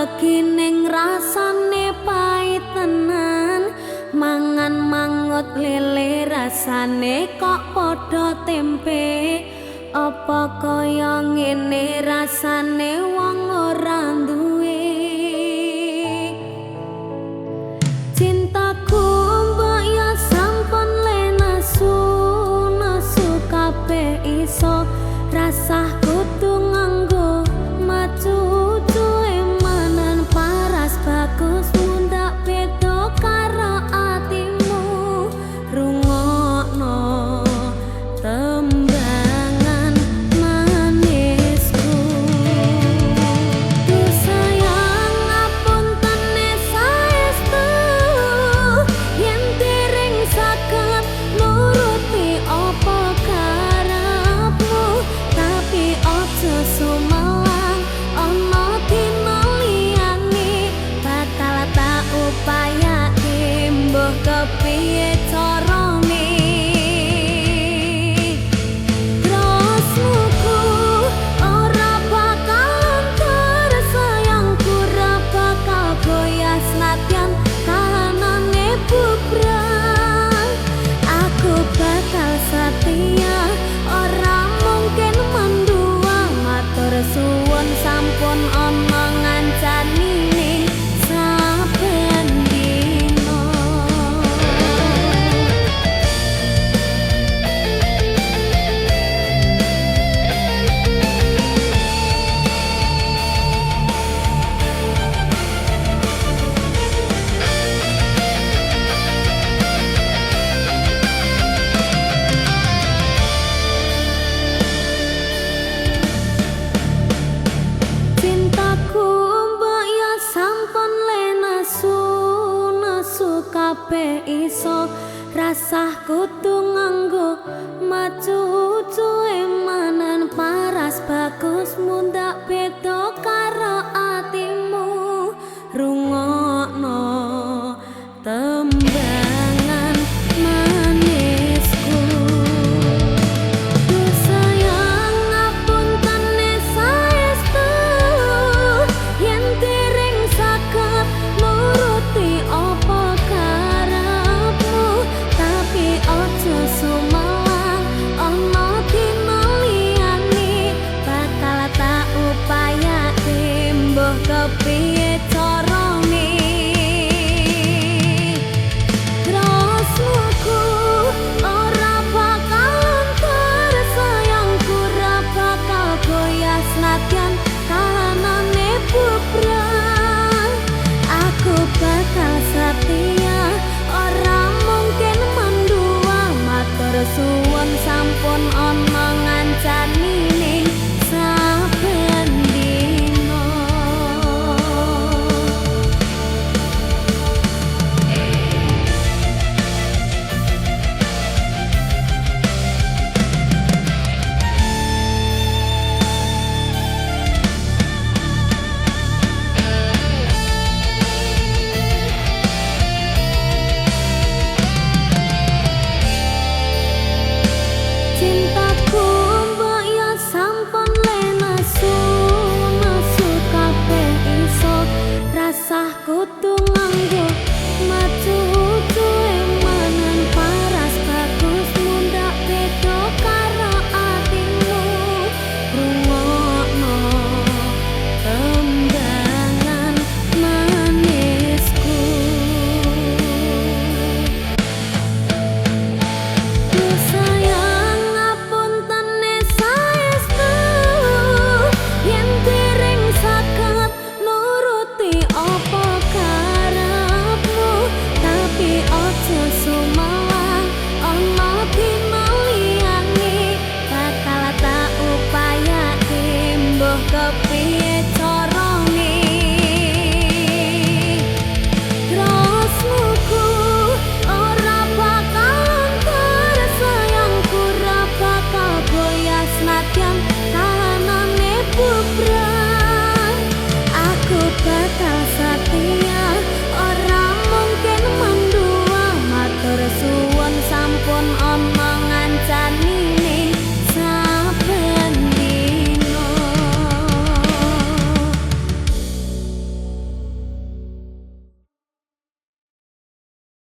legi ning rasane pait tenan. Mangan mangut lele rasane kok padha tempe. Apa kaya ngene rasane wong ora duwe. Cintaku mbok ya sampun lenasu nasu kabeh iso rasah kudu nganggo macucu emanan paras bagus mundak beda karo atimu. Rungokno tembangan manisku. Duh sayang ngapuntene saestu yen dereng saged nuruti apa karepmu, tapi aja sumelang ana dina liyane bakal tak upayake mbuh kepiye carane. Tresnoku ora bakal luntur, sayangku ora bakal goyah senadyan kahanane bubrah. Aku bakal setia ora mungkin mendua. Matur suwun sampun ana ngancani ning saben dina. Cintaku mbok ya sampun lenasu nasu kabeh iso rasah kudu nganggo macucu emanan paras bagus mundak beda karo atimu. Rungokno tembangan manisku. Duh sayang ngapuntene saestu yen dereng saged nuruti apa karepmu, tapi aja sumelang ana dina liyane bakal tak upayake mbuh kepiye carane. Tresnoku ora bakal luntur, sayangku ora bakal goyah senadyan kahanane bubrah. Aku bakal setia ora mungkin mendua. Matur suwun sampun ana ngancani ning saben dina. Cintaku mbok ya sampun lenasu nasu kabeh iso rasah kudu nganggo macucu emanan paras bagus mundak beda karo atimu. Rungokno tembangan manisku. Duh sayang ngapuntene saestu yen dereng saged nuruti apa karepmu, tapi aja sumelang ana dina liyane bakal tak upayake mbuh kepiye carane. Tresnoku ora bakal luntur, sayangku ora bakal goyah senadyan kahanane bubrah. Aku bakal setia ora mungkin mendua. Matur suwun sampun ana